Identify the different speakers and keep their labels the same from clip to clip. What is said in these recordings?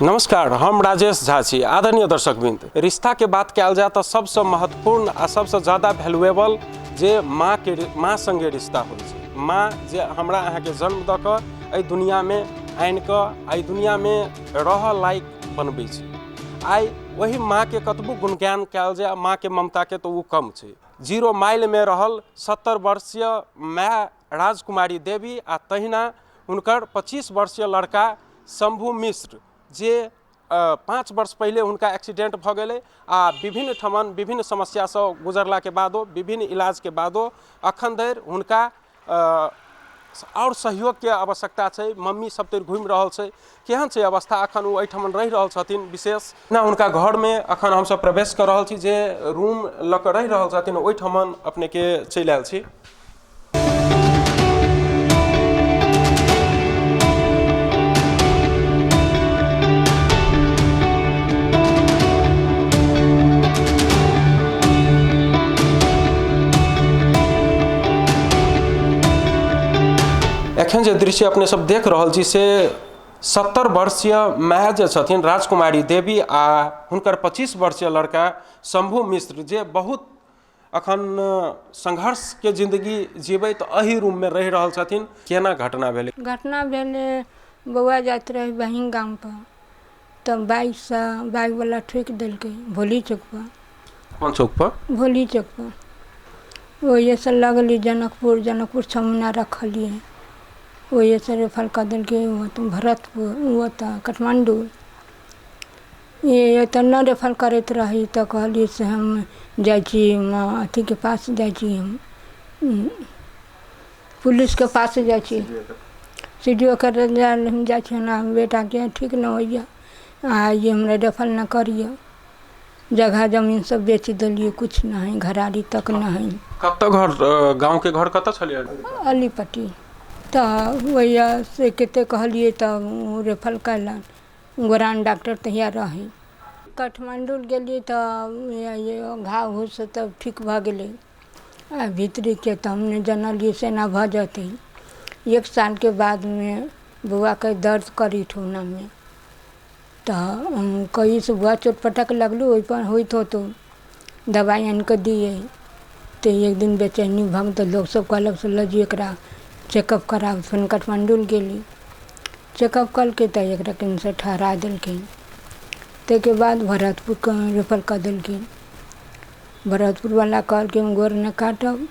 Speaker 1: नमस्कार, हम राजेश झा छी। आदरणीय दर्शकवृंद, रिश्ताके बात कयल जाय तऽ सबसँ महत्वपूर्ण आ सबसँ ज्यादा वैल्यूएबल जे माँके माँ सङ्गे रिश्ता होइ छै। माँ जे हमरा अहाँके जन्म दऽ कऽ एहि दुनिआँमे आनि कऽ एहि दुनिआँमे रहऽ लायक बनबै छै। आइ ओहि माँके कतबो गुणगान कयल जाय माँके ममताके तऽ ओ कम छै। 0 माइलमे रहल 70 वर्षीय माय राजकुमारी देवी आ तहिना हुनकर 25 वर्षीय लड़का शंभू मिश्र जे 5 वर्ष पहिले हुनका एक्सीडेंट भऽ गेलै आ विभिन्न ठमन विभिन्न समस्यासँ गुजरलाके बादो विभिन्न इलाजके बादो अखन धरि हुनका आओर सहयोगके आवश्यकता छै। मम्मी सब तरि घुमि रहल छै, केहन छै अवस्था, अखन ओ एहिठमन रहि रहल छथिन। विशेष ना हुनका घरमे अखन हमसब प्रवेश कऽ रहल छी, जे रूम लऽ कऽ रहि रहल छथिन ओहिठमन अपनेके चलि आयल छी। एखन जे दृश्य अपने सब देख रहल छी से 70 वर्षीय माय जे छथिन राजकुमारी देवी आ हुनकर 25 वर्षीय लड़का शंभू मिश्र जे बहुत अखन संघर्षके जिंदगी जीबैत एहि रूममे रहि रहल छथिन। केना घटना भेलै?
Speaker 2: घटना भेलै, बौआ जाइत रहै बहिन गामपर तऽ बाइकसँ बाइकवला ठोकि देलकै भोली चौकपर।
Speaker 1: कोन चौकपर?
Speaker 2: भोली चौकपर। ओहिसँ लगली जनकपुर, जनकपुर 6 महीना रखलियै, ओहिसँ रेफर कऽ देलकै भरतपुर, ओतऽ काठमाण्डू। ये तऽ नहि रेफर करैत रही तऽ कहलियै से हम जाइ छी अथीके पास जाइ छी, हम पुलिसके पास जाइ छी, सी डी ओ के हम जाइ छी, हमरा बेटाके ठीक नहि होइए, आ ये हमरा रेफर नहि करियै। जगह जमीन सब बेच देलियै, कुछ नहीं, घरारी तक नहीं।
Speaker 1: कतऽ घर, गाँव के घर कतऽ छलियै?
Speaker 2: अलीपट्टी। तऽ वही से कते कहलियै तऽ ओ रेफर कयलनि, गोरान डॉक्टर तहिया रहै। काठमाण्डू गेलियै तऽ घाव घूस तब ठीक भऽ गेलै, आ भीतरीके तऽ हम नहि जनलियै से एना भऽ जेतै। 1 सालके बादमे बौआके दर्द करी ठेहुनामे, तऽ हम कही से बौआ चोट पटक लगलू ओहिपर होइत होतौ, दबाइ आनि कऽ दियै। तऽ एक दिन बेचैनी भऽ गेल तऽ लोक सब कहलक से लऽ जइयौ एकरा चेकअप कराउ। फेर काठमाण्डू गेली, चेकअप कलकै तऽ एकरा कैंसर ठहरा देलकै। ताहिके बाद भरतपुरके रेफर कऽ देलकै। भरतपुरवला कहलकै हम गोर नहि काटब,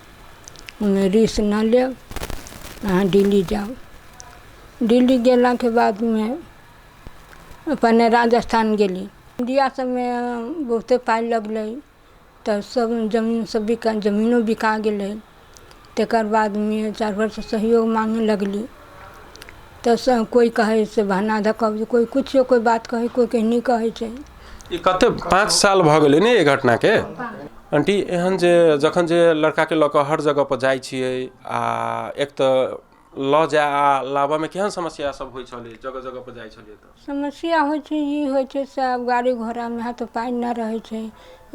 Speaker 2: ओहिमे रिस्क नहि लेब, अहाँ दिल्ली जाउ। दिल्ली गेलाके बादमे अपन राजस्थान गेली। इंडिया सबमे बहुते पाइ लगलै तऽ सब जमीन सब बिका, जमीनो बिका गेलै। तकर बादमे 4 वर्ष सहयोग मांगे लगली तऽ कोइ कहै से बहाना धऽ कऽ, कोइ कुछो कोइ बात कहै, कोइ कहीं कहै छै।
Speaker 1: ई कते 5 साल भऽ गेलै ने ई घटनाके? आंटी, एहन जे जखन जे लड़काके लऽ कऽ हर जगह पर जाइ छियै आ एक तऽ लऽ जाय आ लाबऽमे केहन समस्या सब होइ छलै जगह जगह पर जाइ छलियै तऽ?
Speaker 2: समस्या होइ छै, ई होइ छै सब गाड़ी घोड़ामे हाथ पाइ नहि रहै छै,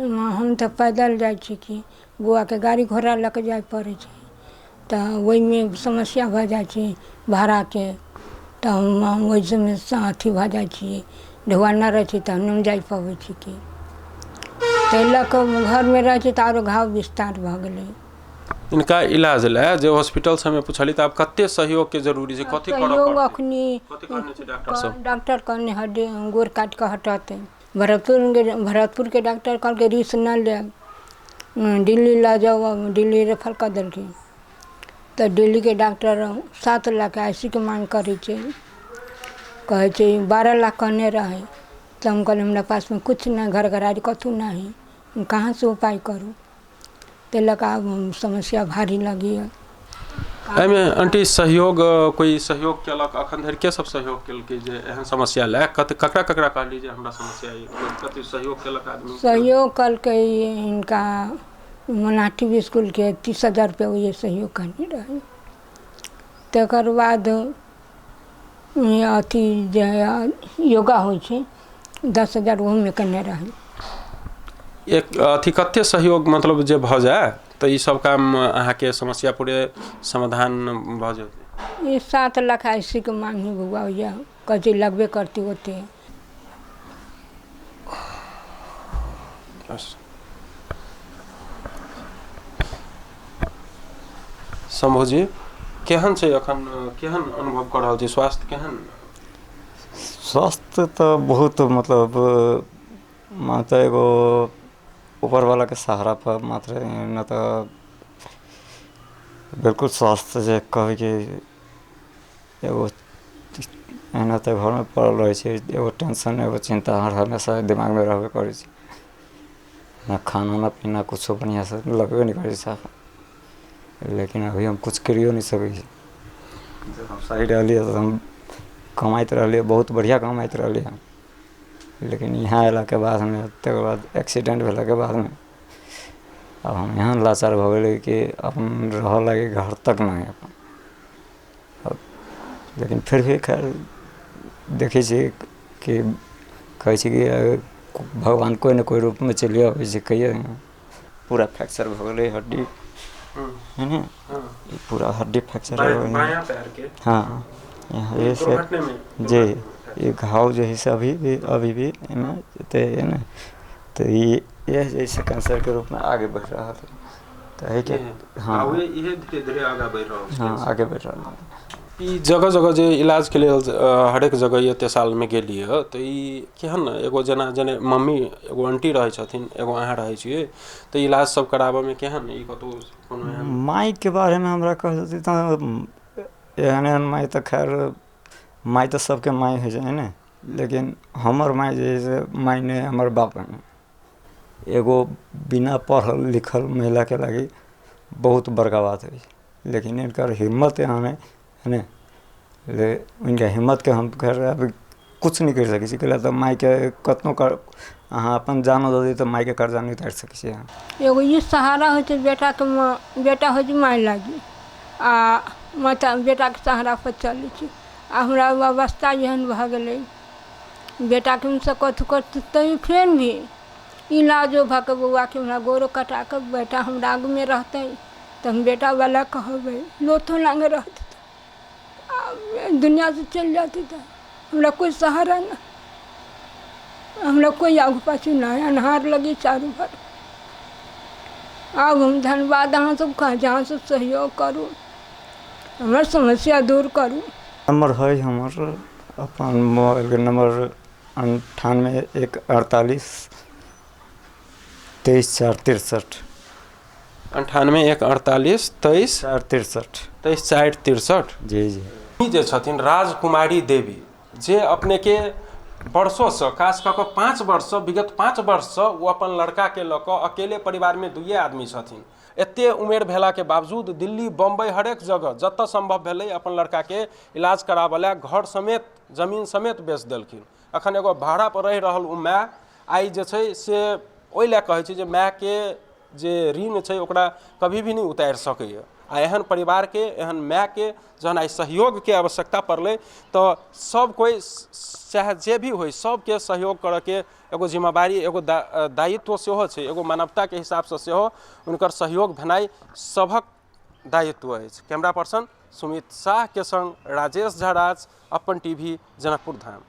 Speaker 2: हम तऽ पैदल जाइ छी कि बौआके गाड़ी घोड़ा लऽ कऽ जाय पड़ै छै, तऽ ओहिमे समस्या भऽ जाइ छै भाड़ाके, तऽ हम ओहि सबमे अथी भऽ जाइ छियै, ढौआ नहि रहै छै तऽ हम नहि जाइ पबै छी कि, ताहि लऽ कऽ घरमे रहै छै तऽ आरो घाव विस्तार भऽ गेलै।
Speaker 1: इनका इलाज लए जे हॉस्पिटल सबमे पुछली तऽ आब कते सहयोगके जरूरी छै, कथी करऽ
Speaker 2: सहयोग
Speaker 1: पड़तै?
Speaker 2: अखनी
Speaker 1: कथी कहने छै डॉक्टर सब?
Speaker 2: डॉक्टर कहने हड्डी गोड़ काटि कऽ हटतै। भरतपुरके डॉक्टर कहलकै रिस्क नहि लेब, दिल्ली लऽ जाउ, दिल्ली रेफर कऽ देलकै। तऽ दिल्लीके डॉक्टर 7 लाख 80 के मांग करै छै, कहै छै 12 लाख कहने रहै। तऽ हम कहलियै हमरा पासमे कुछ नहि, घर घरारी कथू नहि, हम कहाँ से उपाय करू? ताहि लऽ कऽ आब हम समस्या भारी लगैए।
Speaker 1: एहिमे आंटी सहयोग, कोइ सहयोग केलक अखन धरि? के सब सहयोग केलकै जे एहन समस्या लए ककरा ककरा कहली जे हमरा समस्या अइ, कते सहयोग केलक आदमी?
Speaker 2: सहयोग केलकै हिनका मनाटी स्कूलके 30,000 रुपया ओहि सहयोग करने रहै। तकर बाद अथी जे योगा होइ छै 10,000 ओहोमे केने रहै।
Speaker 1: एक अथी कते सहयोग मतलब जे भऽ जाय तऽ ई सब काम अहाँके समस्या पूरे समाधान भऽ जेतै?
Speaker 2: ई 7 लाख 80 के मांग है बौआ, होइए कहै छै लगबे करतै ओते।
Speaker 1: शंभूजी, केहन छै एखन, केहन अनुभव कऽ रहल छी, स्वास्थ्य केहन?
Speaker 3: स्वास्थ्य तऽ बहुत मतलब मात्र एगो ऊपरवालाके सहारा पर मात्र, नहि तऽ बिल्कुल स्वास्थ्य जे कहबै कि एगो एना तऽ घरमे पड़ल रहैत छै, एगो टेंशन एगो चिन्ता हर हमेशा दिमागमे रहबे करैत छै। ना खाना ना पीना किछु बढ़िआँसँ लगबे नहि करै छै। लेकिन अभी हम किछु करियो नहि सकैत छी। जब हम सही रहलियै तऽ हम कमाइत रहलियै, बहुत बढ़िआँ कमाइत रहलियै हँ। लेकिन यहाँ अयलाके बादमे, तकर बाद एक्सीडेंट भेलाके बादमे आब हम एहन लाचार भऽ गेलियै कि अपन रहऽ लागी घर तक नहि अपन। लेकिन फिर भी खैर देखै छियै कि कहै छै कि भगवान कोइ ने कोइ रूपमे चलिए अबै छै। कहियो पूरा फ्रैक्चर भऽ गेलै हड्डी है ने, ई पूरा हड्डी फ्रैक्चर हो गेलै।
Speaker 1: बायां पैर के?
Speaker 3: हाँ, यहाँ से
Speaker 1: दुर्घटना में?
Speaker 3: जे ई घाव जे है से अभी भी एहिमे तऽ है ने, तऽ ई इएह जे है कैंसरके रूपमे आगे बढ़ि रहल है, तऽ एहिके हाँ।
Speaker 1: इहे धीरे धीरे आगाँ बढ़ि रहल छै।
Speaker 3: हाँ, आगे बढ़ि रहल है।
Speaker 1: ई जगह जगह जे इलाजके लेल हरेक जगह एते सालमे गेलियै, तऽ ई केहन एगो जेना जेना मम्मी एगो आंटी रहै छथिन, एगो अहाँ रहै छियै, तऽ इलाज सब कराबऽमे केहन ई कतहु कोनो एहन?
Speaker 3: माइके बारेमे हमरा कह देती तऽ एहन एहन माय तऽ खैर माय तऽ सबके माय होइ छै ने, लेकिन हमर माय जे है से माय नहि, हमर बाप है। एगो बिना पढ़ल लिखल महिलाके लागि बहुत बड़का बात होइ छै, लेकिन इनकर हिम्मत एहन है ने, ले इनका हिम्मतके हम खैर अभी किछु नहि करि सकै छी। कैला तऽ मायके कतनो कर अहाँ अपन जानो दऽ दी तऽ मायके कर्जा नहि उतारि सकै छी अहाँ।
Speaker 2: एगो ई सहारा होइ छै बेटाके, माँ बेटा होइ छै माय लागी, आ माता बेटाके सहारा पर चलै छै। आ हमरा अवस्था एहन भऽ गेलै, बेटाके हमसभ कथु करतै, फेर भी इलाजो भऽ कऽ बौआके हमरा गोरो कटा कऽ बेटा हमरा आगूमे रहतै तऽ हम बेटावला कहबै, लोथो लाँगे रहतै तऽ दुनिआँसँ चलि जेतै तऽ हमरा कोइ सहारा नहि, हमरा कोइ आगू पाछू नहि, अन्हार लगी चारू भर। आब हम धन्यवाद अहाँ सबके, जे अहाँ सब सहयोग करू, हमर समस्या दूर करू।
Speaker 3: नम्बर है हमर अपन मोबाइलके नम्बर 9814823463।
Speaker 1: 981482 23
Speaker 3: 463।
Speaker 1: 23463।
Speaker 3: जी जी।
Speaker 1: ई जे छथिन राजकुमारी देवी, जे अपनेके वर्षोसँ, खास कऽ कऽ 5 वर्षसँ, विगत 5 वर्षसँ ओ अपन लड़काके लऽ कऽ अकेले परिवारमे दुइए आदमी छथिन। एते उमेर भेलाके बावजूद दिल्ली, बम्बई, हरेक जगह जतऽ सम्भव भेलै अपन लड़काके इलाज कराबऽ लए घर समेत जमीन समेत बेच देलखिन। अखन एगो भाड़ा पर रहि रहल ओ माय आइ जे छै से ओहि लए कहै छै जे मायके जे ऋण छै ओकरा कभी भी नहि उतारि सकैए। आ एहन परिवारके, एहन मायके जहन आइ सहयोगके आवश्यकता पड़लै तऽ सब कोइ चाहे जे भी होइ, सबके सहयोग करऽके एगो जिम्मेवारी, एगो दायित्व सेहो छै। एगो मानवताके हिसाबसँ सेहो हुनकर सहयोग भेनाइ सभक दायित्व अछि। कैमरा पर्सन सुमित शाहके संग राजेश झा राज, अपन टीवी, जनकपुर धाम।